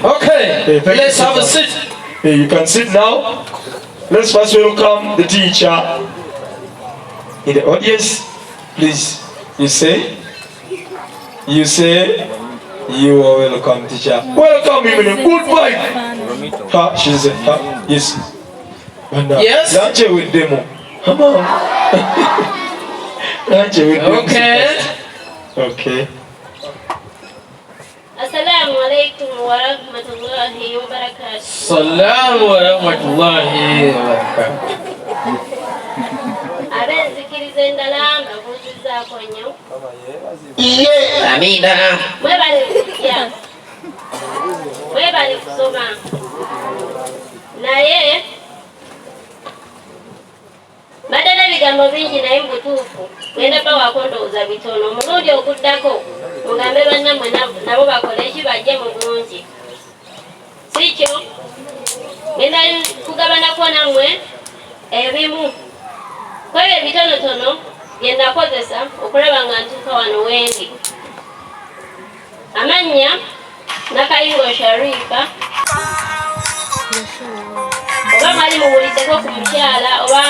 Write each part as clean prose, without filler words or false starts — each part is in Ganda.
Okay, let's have a seat. You can sit now. Let's first welcome the teacher in the audience. Please, you say, you are welcome, teacher. Welcome him in a good vibe. Ha, she's a, ha, yes. Banda, Yes. Lunch with demo. Come on. Lunch with demo. Okay. Okay. Assalamu alaikum warahmatullahi wabarakatuh. Salamu wa rahmatullahi wa barakatuh. Ab'enzikiriza endala mbabuuzizzaako nnyo. Amina. Mwebale kujja, mwebale kusoma, naye mbadde n'ebigambo bingi, naye mu butuufu ngenda bawaako ndowooza bitono. Omulundi oguddako mugambe bannammwe nabo bakole eki, bajje mu bungi. Si kyo, ngenda kugabanako nammwe ebimu kwebyo ebitonotono bye nakozesa okulaba nga ntuuka wano wendi. Amannya Nakayingo Sharifa. Oba mwali muwuliddeko ku mukyala, oba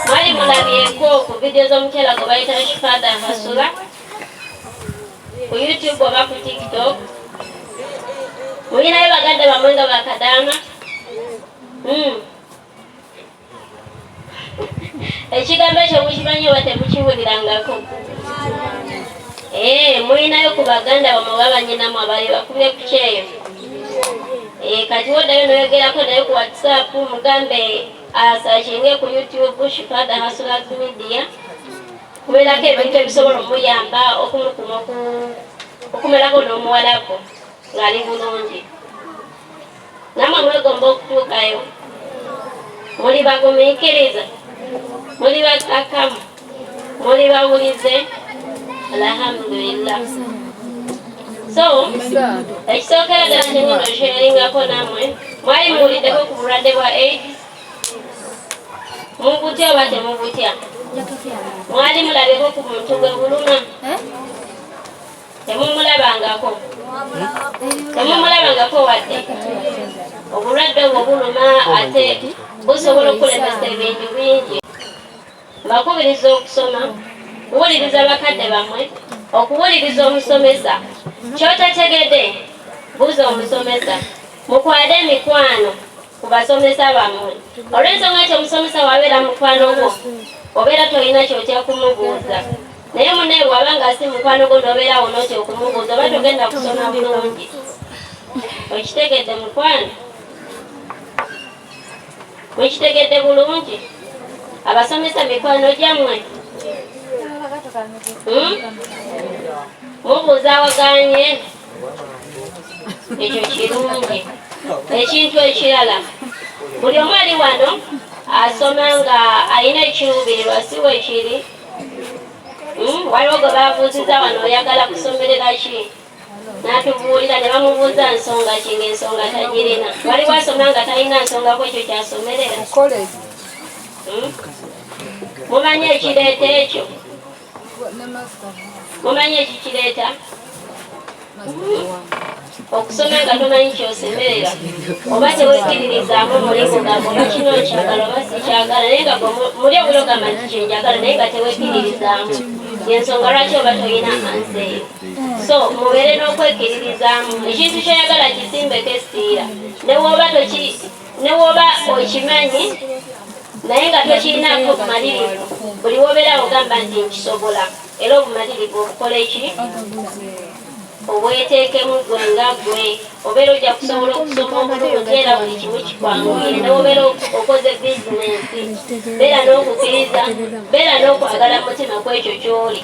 mwali mulabyeko ku vidiyo z'omukyala gwe bayita Shifada Hasula ku YouTube oba ku TikTok? Mulinayo baganda bamwe nga bakadaama? Ekigambo ekyo mukimanyi oba temukiwulirangako? Eh, mulinayo ku baganda bamwe oba banyinamu abali bakubye ku kyeyo? Eh, kati woddayo noyogerako naye ku WhatsApp, mugambe asearchinge ku YouTube Shifada Hustlers Media, kubeerako ebintu ebisobola omuyamba okumukuma okumerako n'omuwalako ng'ali bulungi. Namwe mwegomba okutuukayo? Muli bagumiikiriza, muli bakakamu, muli bawulize, alhamdulillah. So ekisookera ddala kyengenda osharingako nammwe, mwali muwuliddeko ku bulwadde bwa AIDS? Mubutya oba temubutya? Mwali mulabyeko ku muntu gwe buluma? Temumulabangako? Temumulabangako wadde? Obulwadde obwo buluma, ate busobola okulemesa ebintu bingi. Mbakubiriza okusoma, kuwuliriza bakadde bammwe, okuwuliriza omusomesa. Kyotategedde buuza omusomesa. Mukwade emikwano ku basomesa bammwe, olw'ensonga nti omusomesa wabeera mukwano gwo, obeera tolina kyotya kumubuuza. Naye munaye bw'aba nga si mukwano gwo, n'obeerawo notya okumubuuza, oba togenda kusoma bulungi. Okitegedde, mukwano? Mukitegedde bulungi? Abasomesa mikwano gyammwe? Hmm? Mubuuza awaganye? Ekyo kirungi. Ekintu ekirala, buli omu ali wano asoma nga alina ekiruubirirwa, si wekiri? Waliwo gwe babuuziza wano, "Oyagala kusomerera ki?" N'atubuulira, ne bamubuuza nsonga ki, ng'ensonga tagirina. Waliwo asoma nga talina nsonga ku ekyo kyasomerera? Mumanyi ekireeta ekyo? Mumanyi ekikireeta? Okusoma nga tomanyi kyosemerera, oba tewekkiririzaamu mulimu, gamba oba kino nkyagala oba sikyagala, naye nga muli obuli ogamba nti kyenjagala, naye nga tewekkiririzaamu, yensonga lwaki oba tolina answer eyo. So mubeere n'okwekkiririzaamu. Ekintu kyoyagala kisimbeko essiira, newoba okimanyi naye nga tokirinaako obumalirivu. Buli wobeera ogamba nti nkisobola, era obumalirivu obukola eki, obweteekemu gwe nga gwe, obeera ojja kusobola okusoma obulungi, era buli kimu kikwanguyire. Newobeera okoze bizinensi, beera n'okukkiriza, beera n'okwagala mutima ku ekyo ky'oli.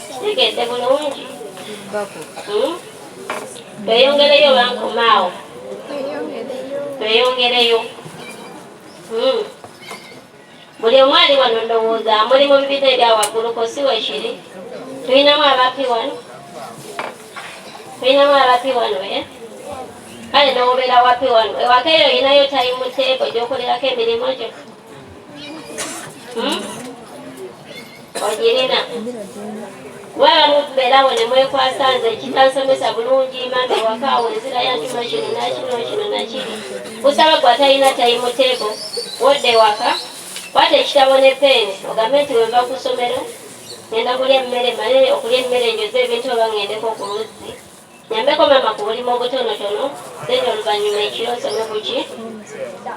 Kitegedde bulungi? Hmm? Tweyongereyo oba nkomaawo? Tweyongereyo. Buli omu ali wano ndowooza muli mu bibiina ebya wagguluko, si wekiri? Tulinamu aba P1, tulinamu aba P1, eh? Kale n'obeera wa P1, ewaka eyo olinayo time table gy'okolerako emirimu gyo? Ogirina? Waba mubeerawo ne mwekwasa, nze ekitansomesa bulungi, maama ewaka awo enzira yantuma kino nakino, kino nakiri. Kusaba gwe atalina time table, wodde ewaka, kwata ekitabo ne peeni, ogambe nti wenva ku ssomero ngenda kulya emmere, male okulya emmere njoze ebintu oba ngendeko ku luzzi nyambeko maama ku bulimu obutonotono, then oluvannyuma ekiro nsome kuki?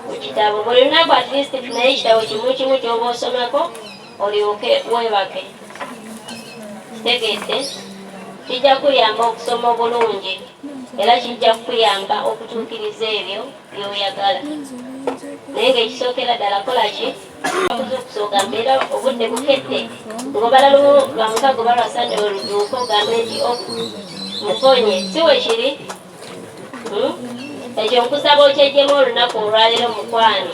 Ku kitabo. Buli lunaku at least funayo ekitabo kimu kimu ky'oba osomako, olyoke weebake. Kitegedde? Kijja kuyamba okusoma obulungi era kijja kukuyamba okutuukiriza ebyo by'oyagala. Naye ng'ekisookera ddala, kola ki? Okuzuukusa ogambe era obudde bukedde, ng'obala lumu lwa mukago oba lwa Sande oluzuuka ogambe nti o mukonye, si we kiri? Ekyo nkusaba okyejjemu olunaku olwaleero. Mukwano,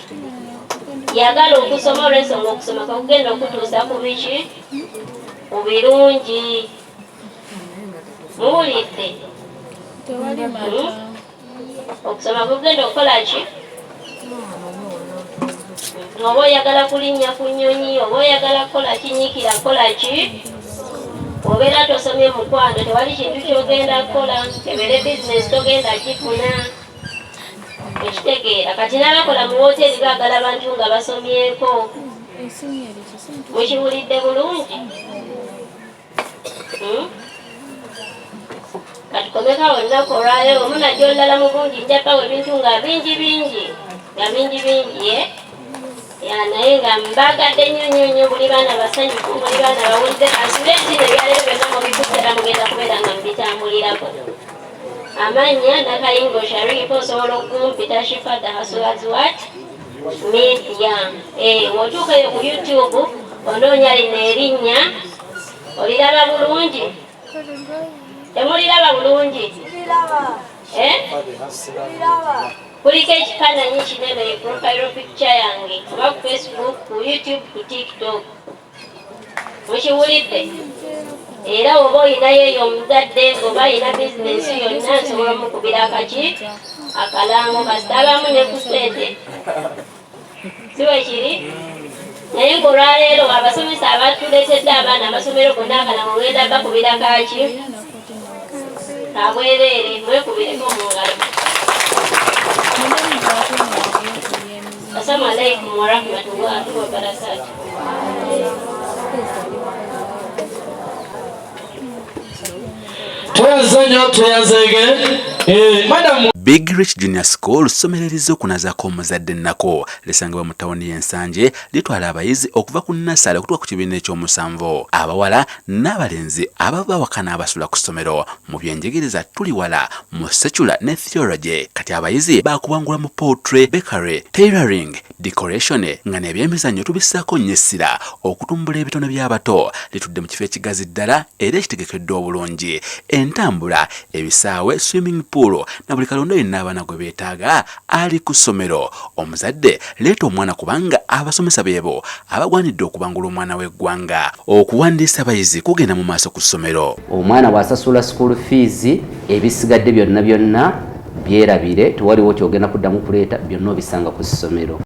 yagala okusoma, olw'ensonga okusoma kwekugenda okutuusa ku biki? Ku birungi. Muwulidde? Okusoma kugenda okukola ki? Oba oyagala kulinnya ku nnyonyi, oba oyagala kukola kinyikira, kukola ki? Obeera tosomye, mukwano, tewali kintu kyogenda kukola. Ebeere bizinesi, togenda gifuna. Ekitegeera kati n'abakola mu woteeri baagala bantu nga basomyeko. Mukiwulidde bulungi? Katukomekawo olunaku olwaleero. Omunajja olulala mu bungi nja bawa ebintu nga bingi bingi, nga bingi bingi, ye ya, naye nga mbagadde nnyo nnyo nnyo. Muli baana basanyufu, muli baana bawulize. Kansule nti nebyaleero byonna mubikutte era mugenda kubeera nga mubitambulirako. Amannya Nakayingo Sharif, osobola okumpita Shifa the Hustlers what Media. Eh, bw'otuuka eyo ku YouTube onoonya lino erinnya, oliraba bulungi. Temuliraba bulungi? Eh? Kuliko ekifaananyi kinene, profile picture yange, oba ku Facebook, ku YouTube, ku TikTok. Mukiwulidde? Era oba olinayo eyo omuzadde ngaoba alina bizinensi yonna, nsobola omukubira akaki akalango, kasita abamu ne ku ssente, si bwe kiri? Naye ngaolwaleero abasomesa abatuleetedde abaana, amasomero gonna akalango ngenda bakubira kaki kabwereere. Mwekubireko mu ngalo. Assalamu alaikum warahmatullahi wabarakatuh. Tweyanze nnyo, tweyanzeege, madam. Big Rich Junior School ssomero erizze okunazaako omuzadde ennako. Lisangibwa mu tawuni y'Ensanje, litwala abayizi okuva ku nursery okutuuka ku kibiina ekyomusanvu, abawala n'abalenzi, abava awaka n'abasula ku ssomero. Mu byenjigiriza tuli wala mu secular ne theology. Kati abayizi baakubangulwa mu poultry, bakery, tailoring, decoration, nga n'ebyemizannyo tubissaako nnyo essira okutumbula ebitone by'abato. Litudde mu kifo ekigazi ddala era ekitegekeddwa obulungi. Entambula, ebisaawe, swimming pool na buli kalonda yenna abaana gwe beetaaga ali ku ssomero. Omuzadde leeta omwana, kubanga abasomesa beebo abagwanidde okubangula omwana w'eggwanga. Okuwandiisa abayizi kugenda mu maaso ku ssomero. Omwana bw'asasula school fees, ebisigadde byonna byonna byerabire, tewaliwo kyogenda kuddamu kuleeta, byonna obisanga ku ssomero.